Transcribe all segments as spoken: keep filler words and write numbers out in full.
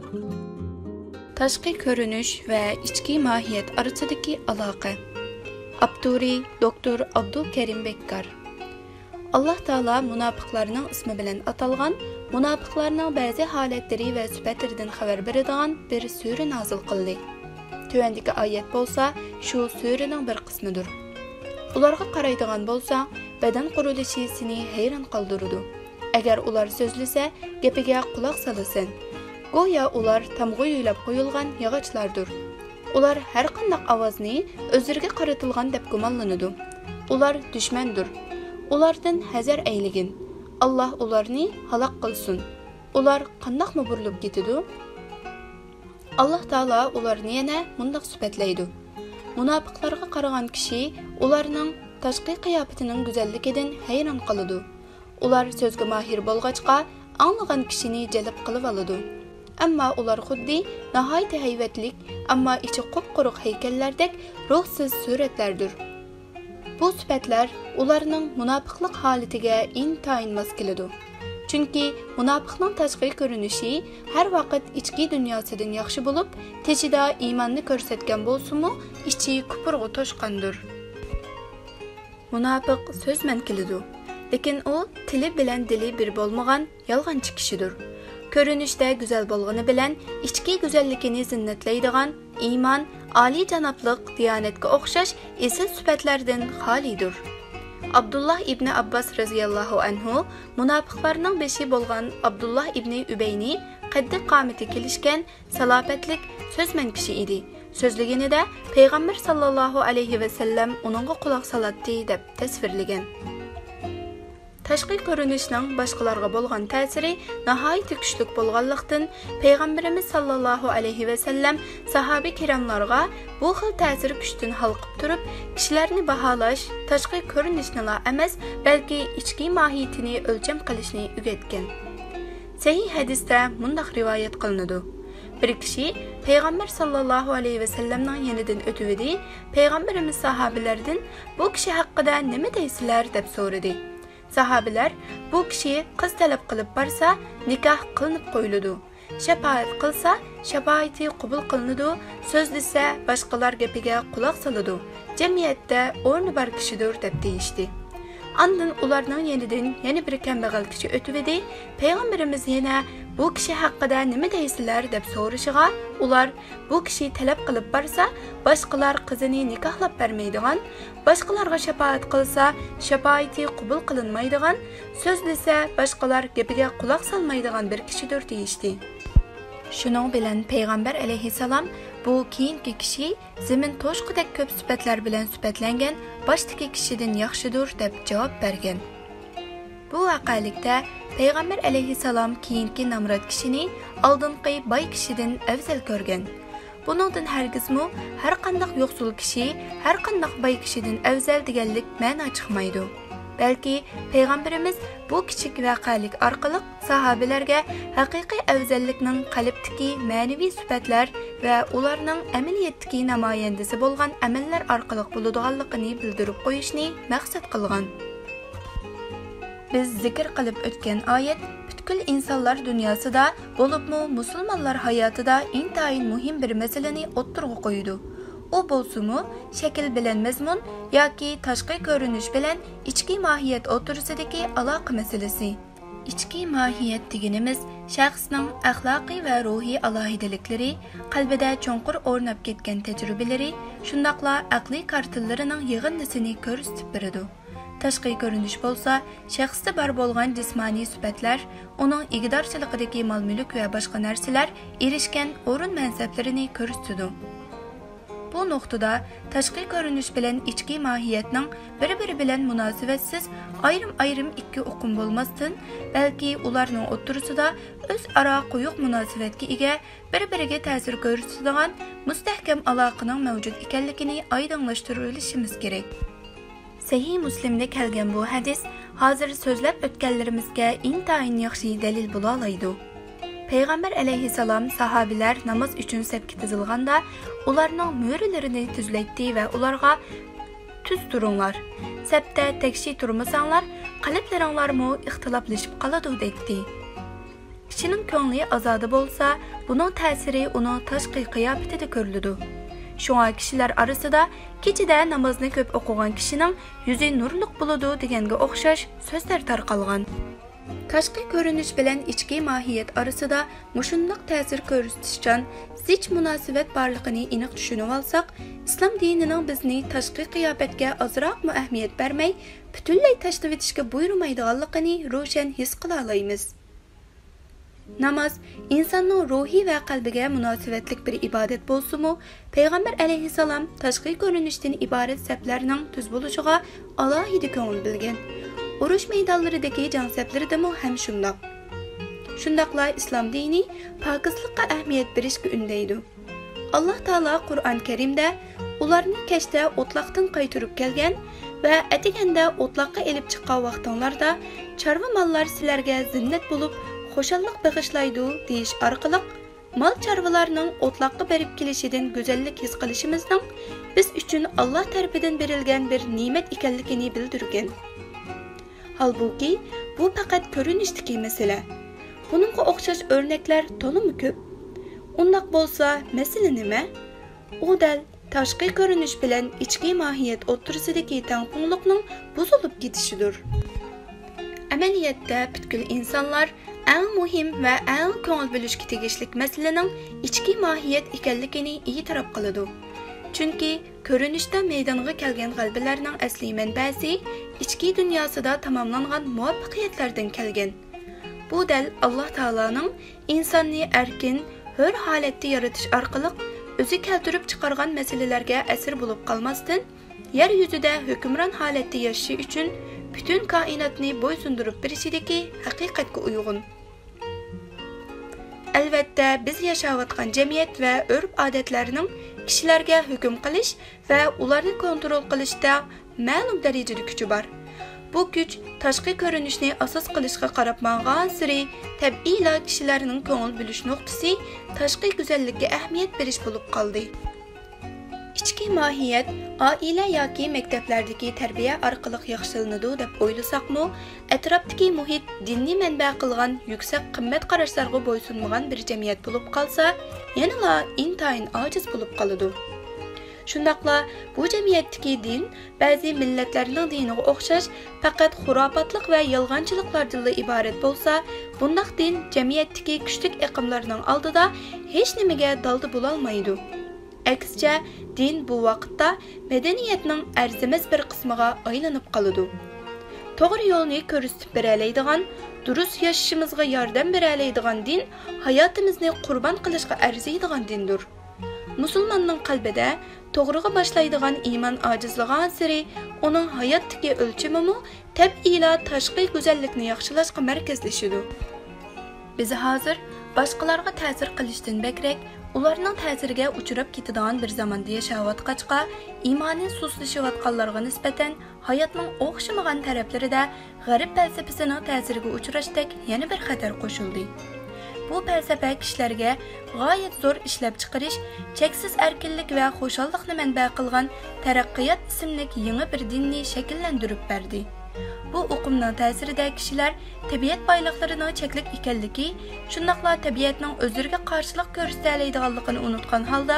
تاشقى كۆرۈنۈش ۋە ئىچكى ماھىيەت ئارىسىدىكى ئالاقە. ئاپتورى: دوكتور ئابدۇكەرىم بەككار. ئاللاھ تائالا مۇناپىقلارنىڭ ئىسمى بىلەن ئاتالغان، مۇناپىقلارنىڭ بەزى ھالەتلىرى ۋە سۈپەتلىرىدىن خەۋەر بېرىدىغان بىر سۈرە نازىل قىلدى. تۆۋەندىكى ئايەت بولسا شۇ سۈرىنىڭ بىر قىسمىدۇر. ئۇلارغا قارايدىغان بولساڭ، بەدەن قۇرۇلۇشى سېنى ھەيران قالدۇرىدۇ. ئەگەر ئۇلار سۆزلىسە، گېپىگە قۇلاق سالىسەن. گويا ئۇلار تامغا يۆلەپ قويۇلغان ياغاچلاردۇر. ئۇلار ھەرقانداق ئاۋازنى ئۆزلىرىگە قارىتىلغان دەپ گۇمانلىنىدۇ. ئۇلار دۈشمەندۇر. ئۇلاردىن ھەزەر ئەيلىگىن. ئاللاھ ئۇلارنى ھالاك قىلسۇن. ئۇلار قانداقمۇ بۇرۇلۇپ كېتىدۇ؟ ئاللاھ تائالا ئۇلارنى يەنە مۇنداق سۈپەتلەيدۇ: مۇناپىقلارغا قارىغان كىشى ئۇلارنىڭ تاشقى قىياپىتىنىڭ گۈزەللىكىدىن ھەيران قالىدۇ. ئۇلار سۆزگە ماھىر بولغاچقا، ئاڭلىغان كىشىنى جەلپ قىلىۋالىدۇ. ئەمما ئۇلار خۇددى ناھايىتى ھەيۋەتلىك، ئەمما ئىچى قۇپقۇرۇق ھەيكەللەردەك روھسىز سۈرەتلەردۇر. بۇ سۈپەتلەر ئۇلارنىڭ مۇناپىقلىق ھالىتىگە ئىنتايىن ماس كېلىدۇ. چۈنكى مۇناپىقنىڭ تاشقى كۆرۈنۈشى ھەر ۋاقىت ئىچكى دۇنياسىدىن ياخشى بولۇپ، تېشىدا ئىماننى كۆرسەتكەن بولسىمۇ، ئىچى كۇپۇرغا توشقاندۇر. مۇناپىق سۆزمەن كېلىدۇ، لېكىن ئۇ تىلى بىلەن دىلى بىر بولمىغان يالغانچى كىشىدۇر. كۆرۈنۈشتە گۈزەل بولغىنى بىلەن، ئىچكى گۈزەللىكىنى زىننەتلەيدىغان ئىمان، ئالىيجانابلىق، دىيانەتكە ئوخشاش ئېسىل سۈپەتلەردىن خالىيدۇر. ئابدۇللاھ ئىبنى ئابباس رەزىياللاھۇ ئەنھۇ مۇناپىقلارنىڭ بېشى بولغان ئابدۇللاھ ئىبنى ئۈبەينى قەددى-قامىتى كېلىشكەن، سالاپەتلىك، سۆزمەن كىشى ئىدى. سۆزلىگىنىدە پەيغەمبەر ساللاللاھۇ ئەلەيھى ۋەسەللەم ئۇنىڭغا قۇلاق سالاتتى، دەپ تەسۋىرلىگەن. تاشقى كۆرۈنۈشنىڭ باشقىلارغا بولغان تەسىرى ناھايىتى كۈچلۈك بولغانلىقتىن، پەيغەمبىرىمىز ساللاللاھۇ ئەلەيھى ۋەسەللەم ساھابە كىراملارغا بۇ خىل تەسىر كۈچتىن ھالقىپ تۇرۇپ، كىشىلەرنى باھالاش، تاشقى كۆرۈنۈشنىلا ئەمەس، بەلكى ئىچكى ماھىيىتىنى ئۆلچەم قىلىشنى ئۆگەتكەن. سەھىھ ھەدىستە مۇنداق رىۋايەت قىلىنىدۇ: بىر كىشى پەيغەمبەر ساللاللاھۇ ئەلەيھى ۋەسەللەمنىڭ يېنىدىن ئۆتۈۋىدى، پەيغەمبىرىمىز ساھابىلەردىن: «بۇ كىشى ھەققىدە نېمە دەيسىلەر؟» دەپ سورىدى. ساھابىلەر: «بۇ كىشى قىز تەلەپ قىلىپ بارسا، نىكاھ قىلىنىپ قويۇلىدۇ. شاپائەت قىلسا، شاپائىتى قوبۇل قىلىنىدۇ، سۆزلىسە، باشقىلار گېپىگە قۇلاق سالىدۇ، جەمئىيەتتە ئورنى بار كىشىدۇر» دەپ دېيىشتى. ئاندىن ئۇلارنىڭ يېنىدىن يەنە بىر كەمبەغەل كىشى ئۆتۈۋىدى. پەيغەمبىرىمىز يەنە: «بۇ كىشى ھەققىدە نېمە دەيسىلەر؟» دەپ سورىشىغا، ئۇلار: «بۇ كىشى تەلەپ قىلىپ بارسا، باشقىلار قىزىنى نىكاھلاپ بەرمەيدىغان، باشقىلارغا شاپائەت قىلسا، شاپائىتى قوبۇل قىلىنمايدىغان، سۆزلىسە، باشقىلار گېپىگە قۇلاق سالمايدىغان بىر كىشىدۇر» دېيىشتى. شۇنىڭ بىلەن پەيغەمبەر ئەلەيھىسسالام: «بۇ كېيىنكى كىشى زېمىن توشقۇدەك كۆپ سۈپەتلەر بىلەن سۈپەتلەنگەن باشتىكى كىشىدىن ياخشىدۇر» دەپ جاۋاب بەرگەن. بۇ ۋەقەلىكتە پەيغەمبەر ئەلەيھىسسالام كېيىنكى نامرات كىشىنى ئالدىنقى باي كىشىدىن ئەۋزەل كۆرگەن. بۇنىڭدىن ھەرگىزمۇ ھەرقانداق يوقسۇل كىشى ھەرقانداق باي كىشىدىن ئەۋزەل دېگەنلىك مەنا چىقمايدۇ. بەلكى پەيغەمبىرىمىز بۇ كىچىك ۋەقەلىك ئارقىلىق ساھابىلەرگە ھەقىقىي ئەۋزەللىكنىڭ قەلبتىكى مەنىۋى سۈپەتلەر ۋە ئۇلارنىڭ ئەمەلىيەتتىكى نامايەندىسى بولغان ئەمەللەر ئارقىلىق بولىدىغانلىقىنى بىلدۈرۈپ قويۇشنى مەقسەت قىلغان. بىز زىكىر قىلىپ ئۆتكەن ئايەت پۈتكۈل ئىنسانلار دۇنياسىدا، بولۇپمۇ مۇسۇلمانلار ھاياتىدا ئىنتايىن مۇھىم بىر مەسىلىنى ئوتتۇرىغا قويىدۇ. ئۇ بولسىمۇ، شەكىل بىلەن مەزمۇن ياكى تاشقى كۆرۈنۈش بىلەن ئىچكى ماھىيەت ئوتتۇرىسىدىكى ئالاقە مەسىلىسى. ئىچكى ماھىيەت دېگىنىمىز شەخسنىڭ ئەخلاقىي ۋە روھىي ئالاھىدىلىكلىرى، قەلبىدە چوڭقۇر ئورناپ كەتكەن تەجرىبىلىرى، شۇنداقلا ئەقلىي كارتىنىلىرىنىڭ يىغىندىسىنى كۆرسىتىپ بېرىدۇ. تاشقى كۆرۈنۈش بولسا شەخستە بار بولغان جىسمانىي سۈپەتلەر، ئۇنىڭ ئىگىدارچىلىقىدىكى مال-مۈلۈك ۋە باشقا نەرسىلەر، ئېرىشكەن ئورۇن-مەنسەپلىرىنى كۆرسىتىدۇ. بۇ نۇقتىدا تاشقى كۆرۈنۈش بىلەن ئىچكى ماھىيەتنىڭ بىر-بىرى بىلەن مۇناسىۋەتسىز ئايرىم-ئايرىم ئىككى ئۇقۇم بولماستىن، بەلكى ئۇلارنىڭ ئوتتۇرىسىدا ئۆزئارا قويۇق مۇناسىۋەتكە ئىگە، بىر-بىرىگە تەسىر كۆرسىتىدىغان مۇستەھكەم ئالاقىنىڭ مەۋجۇت ئىكەنلىكىنى ئايدىڭلاشتۇرۇۋېلىشىمىز كېرەك. سەھىھ مۇسلىمدە كەلگەن بۇ ھەدىس ھازىر سۆزلەپ ئۆتكەنلىرىمىزگە ئىنتايىن ياخشى دەلىل بولالايدۇ. پەيغەمبەر ئەلەيھىسسالام ساھابىلەر ناماز ئۈچۈن سەپكە تىزىلغاندا، ئۇلارنىڭ مۈرىلىرىنى تۈزلەيتتى ۋە ئۇلارغا: «تۈز تۇرۇڭلار، سەپتە تەكشى تۇرمىساڭلار، قەلبلىرىڭلارمۇ ئىختىلاپلىشىپ قالىدۇ» دەيتتى. كىشىنىڭ كۆڭلى ئازادە بولسا، بۇنىڭ تەسىرى ئۇنىڭ تاشقى قىياپىتىدە كۆرۈلىدۇ. شۇڭا كىشىلەر ئارىسىدا كېچىدە نامازنى كۆپ ئوقۇغان كىشىنىڭ يۈزى نۇرلۇق بولىدۇ دېگەنگە ئوخشاش سۆزلەر تارقالغان. تاشقى كۆرۈنۈش بىلەن ئىچكى ماھىيەت ئارىسىدا مۇشۇنداق تەسىر كۆرسىتىشچان، زىچ مۇناسىۋەت بارلىقىنى ئېنىق چۈشىنىۋالساق، ئىسلام دىنىنىڭ بىزنى تاشقى قىياپەتكە ئازراقمۇ ئەھمىيەت بەرمەي، پۈتۈنلەي تاشلىۋېتىشكە بۇيرۇمايدىغانلىقىنى روشەن ھېس قىلالايمىز. ناماز ئىنساننىڭ روھى ۋە قەلبىگە مۇناسىۋەتلىك بىر ئىبادەت بولسىمۇ، پەيغەمبەر ئەلەيھىسسالام تاشقى كۆرۈنۈشتىن ئىبارەت سەپلەرنىڭ تۈز بولۇشىغا ئالاھىدە كۆڭۈل بۆلگەن. ئۇرۇش مەيدانلىرىدىكى جەڭ سەپلىرىدىمۇ ھەم شۇنداق. شۇنداقلا ئىسلام دىنى پاكىزلىققا ئەھمىيەت بېرىشكە ئۈندەيدۇ. ئاللاھ تائالا قۇرئان كەرىمدە، ئۇلارنى كەچتە ئوتلاقتىن قايتۇرۇپ كەلگەن ۋە ئەتىگەندە ئوتلاققا ئېلىپ چىققان ۋاقتىڭلاردا، چارۋا ماللار سىلەرگە زىننەت بولۇپ، خۇشاللىق بېغىشلايدۇ، دېيىش ئارقىلىق، مال چارۋىلارنىڭ ئوتلاققا بېرىپ كېلىشىدىن گۈزەللىك ھېس قىلىشىمىزنىڭ بىز ئۈچۈن ئاللاھ تەرىپىدىن بېرىلگەن بىر نېمەت ئىكەنلىكىنى بىلدۈرگەن. ھالبۇكى، بۇ پەقەت كۆرۈنۈشتىكى مەسىلە. بۇنىڭغا ئوخشاش ئۆرنەكلەر تولىمۇ كۆپ. ئۇنداق بولسا، مەسىلە نېمە؟ ئۇ دەل تاشقى كۆرۈنۈش بىلەن ئىچكى ماھىيەت ئوتتۇرىسىدىكى تەڭپۇڭلۇقنىڭ بۇزۇلۇپ كېتىشىدۇر. ئەمەلىيەتتە، پۈتكۈل ئىنسانلار ئەڭ مۇھىم ۋە ئەڭ كۆڭۈل بۆلۈشكە تېگىشلىك مەسىلىنىڭ ئىچكى ماھىيەت ئىكەنلىكىنى ئېتىراپ قىلىدۇ. چۈنكى كۆرۈنۈشتە مەيدانغا كەلگەن غەلىبىلەرنىڭ ئەسلىي مەنبەسى ئىچكى دۇنياسىدا تاماملانغان مۇۋەپپەقىيەتلەردىن كەلگەن. بۇ دەل ئاللاھ تائالانىڭ ئىنساننى ئەركىن، ھۆر ھالەتتە يارىتىش ئارقىلىق ئۆزى كەلتۈرۈپ چىقارغان مەسىلىلەرگە ئەسىر بولۇپ قالماستىن، يەر يۈزىدە ھۆكۈمران ھالەتتە ياشىشى ئۈچۈن پۈتۈن كائىناتنى بويسۇندۇرۇپ بېرىشىدىكى ھەقىقەتكە ئۇيغۇن. ئەلۋەتتە، بىز ياشاۋاتقان جەمئىيەت ۋە ئۆرپ-ئادەتلەرنىڭ كىشىلەرگە ھۆكۈم قىلىش ۋە ئۇلارنى كونترول قىلىشتا مەلۇم دەرىجىدە كۈچى بار. بۇ كۈچ تاشقى كۆرۈنۈشنى ئاساس قىلىشقا قاراپ ماڭغانسېرى، تەبىئىيلا كىشىلەرنىڭ كۆڭۈل بۆلۈش نۇقتىسى تاشقى گۈزەللىككە ئەھمىيەت بېرىش بولۇپ قالدى. ئىچكى ماھىيەت ئائىلە ياكى مەكتەپلەردىكى تەربىيە ئارقىلىق ياخشىلىنىدۇ دەپ ئويلىساقمۇ، ئەتراپتىكى مۇھىت دىننى مەنبە قىلغان يۈكسەك قىممەت قاراشلارغا بويسۇنمىغان بىر جەمئىيەت بولۇپ قالسا، يەنىلا ئىنتايىن ئاجىز بولۇپ قالىدۇ. شۇنداقلا بۇ جەمئىيەتتىكى دىن بەزى مىللەتلەرنىڭ دىنىغا ئوخشاش پەقەت خۇراپاتلىق ۋە يالغانچىلىقلاردىنلا ئىبارەت بولسا، بۇنداق دىن جەمئىيەتتىكى كۈچلۈك ئېقىملارنىڭ ئالدىدا ھېچنېمىگە دالدا بولالمايدۇ. ئەكسىچە، دىن بۇ ۋاقىتتا مەدەنىيەتنىڭ ئەرزىمەس بىر قىسمىغا ئايلىنىپ قالىدۇ. توغرا يولنى كۆرسىتىپ بېرەلەيدىغان، دۇرۇس ياشىشىمىزغا ياردەم بېرەلەيدىغان دىن ھاياتىمىزنى قۇربان قىلىشقا ئەرزىيدىغان دىندۇر. مۇسۇلماننىڭ قەلبىدە توغرىغا باشلايدىغان ئىمان ئاجىزلىغانسېرى، ئۇنىڭ ھاياتتىكى ئۆلچىمىمۇ تەبىئىيلا تاشقى گۈزەللىكنى ياخشىلاشقا مەركەزلىشىدۇ. بىز ھازىر باشقىلارغا تەسىر قىلىشتىن بەكرەك، ئۇلارنىڭ تەسىرىگە ئۇچراپ كېتىدىغان بىر زاماندا ياشاۋاتقاچقا، ئىمانى سۇسلىشىۋاتقانلارغا نىسبەتەن ھاياتنىڭ ئوخشىمىغان تەرەپلىرىدە غەرب پەلسەپىسىنىڭ تەسىرىگە ئۇچراشتەك يەنە بىر خەتەر قوشۇلدى. بۇ پەلسەپە كىشىلەرگە غايەت زور ئىشلەپچىقىرىش، چەكسىز ئەركىنلىك ۋە خۇشاللىقنى مەنبە قىلغان تەرەققىيات ئىسىملىك يېڭى بىر دىننى شەكىللەندۈرۈپ بەردى. بۇ ئۇقۇمنىڭ تەسىرىدە كىشىلەر تەبىئەت بايلىقلىرىنىڭ چەكلىك ئىكەنلىكى، شۇنداقلا تەبىئەتنىڭ ئۆزلىرىگە قارشىلىق كۆرسىتەلەيدىغانلىقىنى ئۇنتقان ھالدا،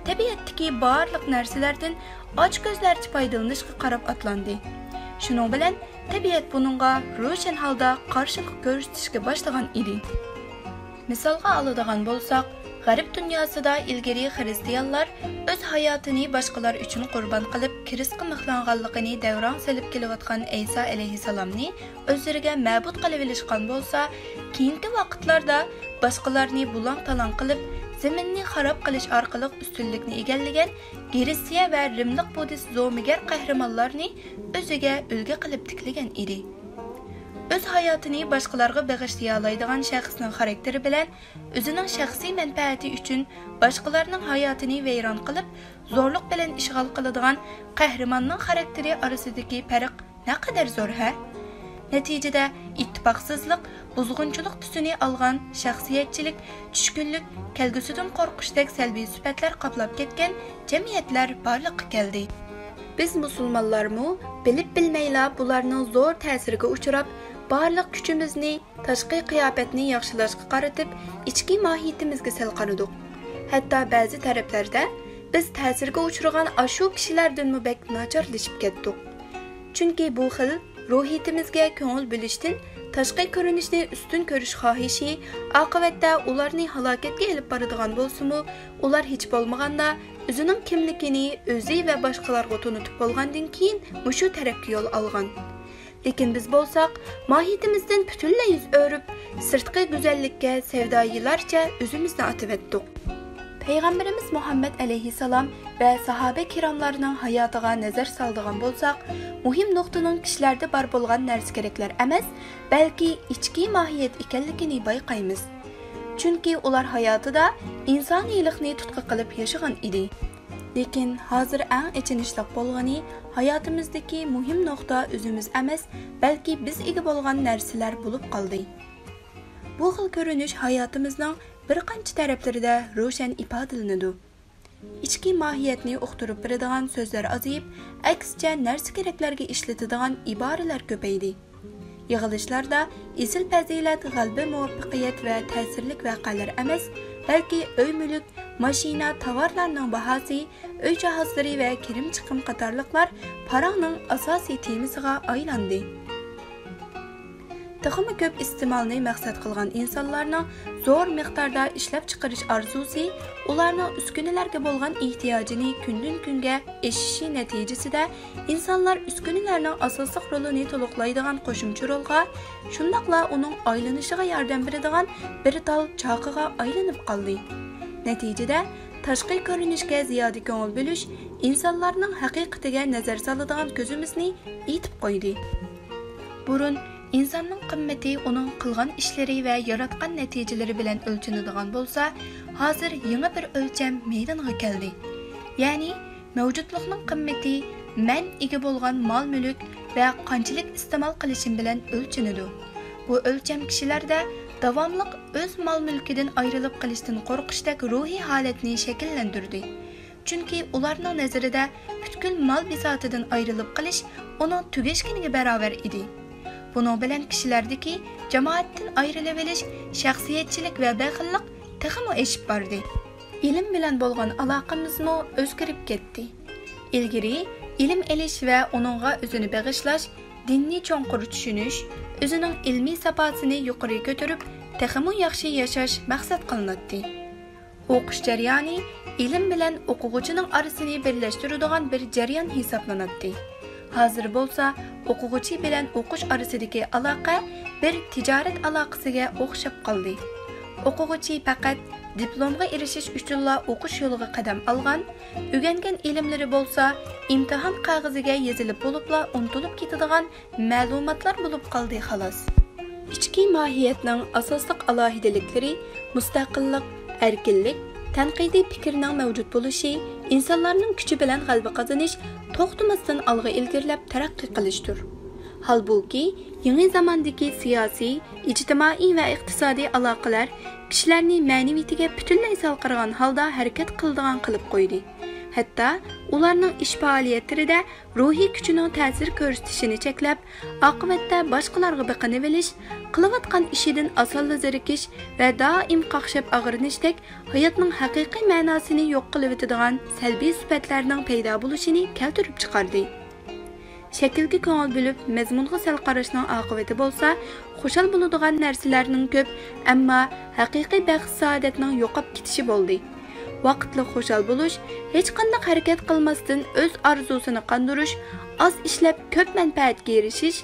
تەبىئەتتىكى بارلىق نەرسىلەردىن ئاچكۆزلەرچە پايدىلىنىشقا قاراپ ئاتلاندى. شۇنىڭ بىلەن تەبىئەت بۇنىڭغا روشەن ھالدا قارشىلىق كۆرسىتىشكە باشلىغان ئىدى. مىسالغا ئالىدىغان بولساق، غەرب دۇنياسىدا ئىلگىرى خىرىستىيانلار ئۆز ھاياتىنى باشقىلار ئۈچۈن قۇربان قىلىپ، كرېستقا مىخلانغانلىقىنى دەۋراڭ سېلىپ كېلىۋاتقان ئەيسا ئەلەيھىسسالامنى ئۆزلىرىگە مەبۇد قىلىۋېلىشقان بولسا، كېيىنكى ۋاقىتلاردا باشقىلارنى بۇلاڭ-تالاڭ قىلىپ، زېمىننى خاراب قىلىش ئارقىلىق ئۈستۈنلۈكنى ئىگىلىگەن گرېتسىيە ۋە رىملىق بۇددىست زومىگەر قەھرىمانلارنى ئۆزىگە ئۈلگە قىلىپ تىكلىگەن ئىدى. ئۆز ھاياتىنى باشقىلارغا بېغىشلىيالايدىغان شەخسنىڭ خاراكتېرى بىلەن ئۆزىنىڭ شەخسىي مەنپەئەتى ئۈچۈن باشقىلارنىڭ ھاياتىنى ۋەيران قىلىپ، زورلۇق بىلەن ئىشغال قىلىدىغان قەھرىماننىڭ خاراكتېرى ئارىسىدىكى پەرق نەقەدەر زور ھە؟ نەتىجىدە، ئىتتىپاقسىزلىق، بۇزغۇنچىلىق تۈسىنى ئالغان شەخسىيەتچىلىك، چۈشكۈنلۈك، كەلگۈسىدىن قورقۇشتەك سەلبىي سۈپەتلەر قاپلاپ كەتكەن جەمئىيەتلەر بارلىققا كەلدى. بىز مۇسۇلمانلارمۇ بىلىپ بىلمەيلا بۇلارنىڭ زور تەسىرىگە ئۇچراپ، بارلىق كۈچىمىزنى تاشقى قىياپەتنى ياخشىلاشقا قارىتىپ، ئىچكى ماھىيىتىمىزگە سەل قارىدۇق. ھەتتا بەزى تەرەپلەردە بىز تەسىرگە ئۇچرىغان ئاشۇ كىشىلەردىنمۇ بەك ناچارلىشىپ كەتتۇق. چۈنكى بۇ خىل روھىيىتىمىزگە كۆڭۈل بۆلۈشتىن تاشقى كۆرۈنۈشنى ئۈستۈن كۆرۈش خاھىشى ئاقىۋەتتە ئۇلارنى ھالاكەتكە ئېلىپ بارىدىغان بولسىمۇ، ئۇلار ھېچ بولمىغاندا ئۆزىنىڭ كىملىكىنى ئۆزى ۋە باشقىلارغا تونۇتۇپ بولغاندىن كېيىن مۇشۇ تەرەپكە يول ئالغان. لېكىن بىز بولساق، ماھىيىتىمىزدىن پۈتۈنلەي يۈز ئۆرۈپ، سىرتقى گۈزەللىككە سەۋدايىلارچە ئۆزىمىزنى ئاتىۋەتتۇق. پەيغەمبىرىمىز مۇھەممەد ئەلەيھىسسالام ۋە ساھابە كىراملارنىڭ ھاياتىغا نەزەر سالىدىغان بولساق، مۇھىم نۇقتىنىڭ كىشىلەردە بار بولغان نەرسە-كېرەكلەر ئەمەس، بەلكى ئىچكى ماھىيەت ئىكەنلىكىنى بايقايمىز. چۈنكى ئۇلار ھاياتىدا ئىنسانىيلىقنى تۇتقا قىلىپ ياشىغان ئىدى. لېكىن ھازىر ئەڭ ئېچىنىشلىق بولغىنى، ھاياتىمىزدىكى مۇھىم نۇقتا ئۆزىمىز ئەمەس، بەلكى بىز ئىگە بولغان نەرسىلەر بولۇپ قالدى. بۇ خىل كۆرۈنۈش ھاياتىمىزنىڭ بىر قانچە تەرەپلىرىدە روشەن ئىپادىلىنىدۇ. ئىچكى ماھىيەتنى ئۇقتۇرۇپ بېرىدىغان سۆزلەر ئازىيىپ، ئەكسىچە نەرسە-كېرەكلەرگە ئىشلىتىدىغان ئىبارىلەر كۆپەيدى. يىغىلىشلاردا ئېسىل پەزىلەت، غەلىبە، مۇۋەپپەقىيەت ۋە تەسىرلىك ۋەقەلەر ئەمەس، بەلكى ئۆي-مۈلۈك، ماشىنا، تاۋارلارنىڭ باھاسى، ئۆي جاھازلىرى ۋە كىرىم-چىقىم قاتارلىقلار پاراڭنىڭ ئاساسىي تېمىسىغا ئايلاندى. تېخىمۇ كۆپ ئىستېمالنى مەقسەت قىلغان ئىنسانلارنىڭ زور مىقداردا ئىشلەپچىقىرىش ئارزۇسى ئۇلارنىڭ ئۈسكۈنىلەرگە بولغان ئېھتىياجىنى كۈندىن-كۈنگە ئېشىشى نەتىجىسىدە، ئىنسانلار ئۈسكۈنىلەرنىڭ ئاساسلىق رولىنى تولۇقلايدىغان قوشۇمچە رولغا، شۇنداقلا ئۇنىڭ ئايلىنىشىغا ياردەم بېرىدىغان بىر تال چاقىغا ئايلىنىپ قالدى. نەتىجىدە، تاشقى كۆرۈنۈشكە زىيادە كۆڭۈل بۆلۈش ئىنسانلارنىڭ ھەقىقىتىگە نەزەر سالىدىغان كۆزىمىزنى ئېتىپ قويدى. بۇرۇن ئىنساننىڭ قىممىتى ئۇنىڭ قىلغان ئىشلىرى ۋە ياراتقان نەتىجىلىرى بىلەن ئۆلچىنىدىغان بولسا، ھازىر يېڭى بىر ئۆلچەم مەيدانغا كەلدى. يەنى مەۋجۇتلۇقنىڭ قىممىتى مەن ئىگە بولغان مال-مۈلۈك ۋە قانچىلىك ئىستېمال قىلىشىم بىلەن ئۆلچىنىدۇ. بۇ ئۆلچەم كىشىلەردە داۋاملىق ئۆز مال-مۈلكىدىن ئايرىلىپ قېلىشتىن قورقۇشتەك روھىي ھالەتنى شەكىللەندۈردى. چۈنكى ئۇلارنىڭ نەزىرىدە پۈتكۈل مال بىساتىدىن ئايرىلىپ قېلىش ئۇنىڭ تۈگەشكىنىگە باراۋەر ئىدى. بۇنىڭ بىلەن كىشىلەردىكى جامائەتتىن ئايرىلىۋېلىش، شەخسىيەتچىلىك ۋە بېخىللىق تېخىمۇ ئېشىپ باردى. ئىلىم بىلەن بولغان ئالاقىمىزمۇ ئۆزگىرىپ كەتتى. ئىلگىرى ئىلىم ئېلىش ۋە ئۇنىڭغا ئۆزىنى بېغىشلاش، دىننى چوڭقۇر چۈشىنىش، ئۆزىنىڭ ئىلمىي ساپاسىنى يۇقىرى كۆتۈرۈپ، تېخىمۇ ياخشى ياشاش مەقسەت قىلىناتتى. ئوقۇش جەريانى ئىلىم بىلەن ئوقۇغۇچىنىڭ ئارىسىنى بىرلەشتۈرىدىغان بىر جەريان ھېسابلىناتتى. ھازىر بولسا ئوقۇغۇچى بىلەن ئوقۇش ئارىسىدىكى ئالاقە بىر تىجارەت ئالاقىسىگە ئوخشاپ قالدى. ئوقۇغۇچى پەقەت دىپلومغا ئېرىشىش ئۈچۈنلا ئوقۇش يولىغا قەدەم ئالغان، ئۆگەنگەن ئىلىملىرى بولسا ئىمتىھان قەغىزىگە يېزىلىپ بولۇپلا ئۇنتۇلۇپ كېتىدىغان مەلۇماتلار بولۇپ قالدى، خالاس. ئىچكى ماھىيەتنىڭ ئاساسلىق ئالاھىدىلىكلىرى مۇستەقىللىق، ئەركىنلىك، تەنقىدىي پىكىرنىڭ مەۋجۇت بولۇشى، ئىنسانلارنىڭ كۈچى بىلەن غەلىبە قازىنىش، توختىماستىن ئالغا ئىلگىرىلەپ تەرەققىي قىلىشتۇر. ھالبۇكى، يېڭى زاماندىكى سىياسىي، ئىجتىمائىي ۋە ئىقتىسادىي ئالاقىلەر كىشىلەرنى مەنىۋىيىتىگە پۈتۈنلەي سەل قارىغان ھالدا ھەرىكەت قىلىدىغان قىلىپ قويدى. ھەتتا ئۇلارنىڭ ئىش پائالىيەتلىرىدە روھىي كۈچىنىڭ تەسىر كۆرسىتىشىنى چەكلەپ، ئاقىۋەتتە باشقىلارغا بېقىنىۋېلىش، قىلىۋاتقان ئىشىدىن ئاسانلا زېرىكىش ۋە دائىم قاقشاپ ئاغرىنىشتەك ھاياتنىڭ ھەقىقىي مەناسىنى يوق قىلىۋېتىدىغان سەلبىي سۈپەتلەرنىڭ پەيدا بولۇشىنى كەلتۈرۈپ چىقاردى. شەكىلگە كۆڭۈل بۆلۈپ، مەزمۇنغا سەل قاراشنىڭ ئاقىۋىتى بولسا، خۇشال بولىدىغان نەرسىلەرنىڭ كۆپ، ئەمما ھەقىقىي بەخت-سائادەتنىڭ يوقاپ كېتىشى بولدى. ۋاقىتلىق خۇشال بولۇش، ھېچقانداق ھەرىكەت قىلماستىن ئۆز ئارزۇسىنى قاندۇرۇش، ئاز ئىشلەپ كۆپ مەنپەئەتكە ئېرىشىش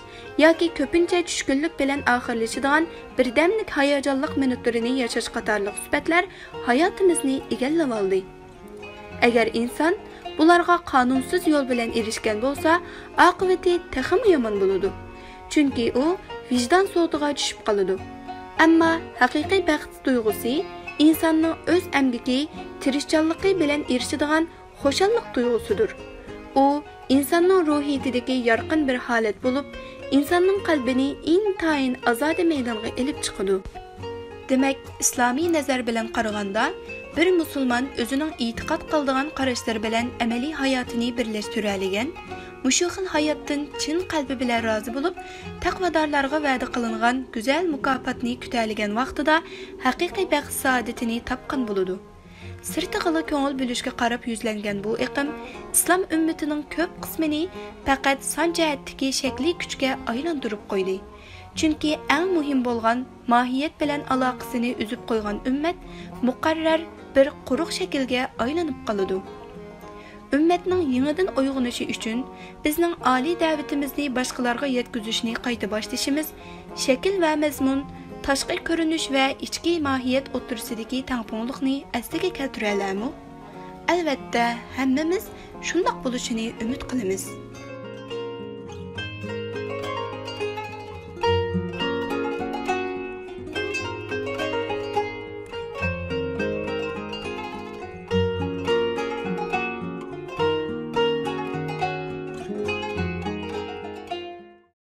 ياكى كۆپىنچە چۈشكۈنلۈك بىلەن ئاخىرلىشىدىغان بىردەملىك ھاياجانلىق مىنۇتلىرىنى ياشاش قاتارلىق سۈپەتلەر ھاياتىمىزنى ئىگىلىۋالدى. ئەگەر ئىنسان بۇلارغا قانۇنسىز يول بىلەن ئېرىشكەن بولسا، ئاقىۋىتى تېخىمۇ يامان بولىدۇ. چۈنكى ئۇ ۋىجدان سوتىغا چۈشۈپ قالىدۇ. ئەمما ھەقىقىي بەخت تۇيغۇسى ئىنساننىڭ ئۆز ئەمگىكى، تىرىشچانلىقى بىلەن ئېرىشىدىغان خۇشاللىق تۇيغۇسىدۇر. ئۇ ئىنساننىڭ روھىيىتىدىكى يارقىن بىر ھالەت بولۇپ، ئىنساننىڭ قەلبىنى ئىنتايىن ئازادە مەيدانغا ئېلىپ چىقىدۇ. دېمەك، ئىسلامىي نەزەر بىلەن قارىغاندا، بىر مۇسۇلمان ئۆزىنىڭ ئېتىقاد قىلىدىغان قاراشلىرى بىلەن ئەمەلىي ھاياتىنى بىرلەشتۈرەلىگەن، مۇشۇ خىل ھاياتتىن چىن قەلبى بىلەن رازى بولۇپ، تەقۋادارلارغا ۋەدە قىلىنغان گۈزەل مۇكاپاتنى كۈتەلىگەن ۋاقتىدا ھەقىقىي بەخت سائادىتىنى تاپقان بولىدۇ. سىرتىغىلا كۆڭۈل بۆلۈشكە قاراپ يۈزلەنگەن بۇ ئېقىم ئىسلام ئۈممىتىنىڭ كۆپ قىسمىنى پەقەت سان جەھەتتىكى شەكلىي كۈچكە ئايلاندۇرۇپ قويدى. چۈنكى ئەڭ مۇھىم بولغان ماھىيەت بىلەن ئالاقىسىنى ئۈزۈپ قويغان ئۈممەت مۇقەررەر بىر قۇرۇق شەكىلگە ئايلىنىپ قالىدۇ. ئۈممەتنىڭ يېڭىدىن ئويغىنىشى ئۈچۈن بىزنىڭ ئالىي دەۋىتىمىزنى باشقىلارغا يەتكۈزۈشنى قايتا باشلىشىمىز شەكىل ۋە مەزمۇن، تاشقى كۆرۈنۈش ۋە ئىچكى ماھىيەت ئوتتۇرىسىدىكى تەڭپۇڭلۇقنى ئەسلىگە كەلتۈرەلەرمۇ؟ ئەلۋەتتە، ھەممىمىز شۇنداق بولۇشىنى ئۈمىد قىلىمىز.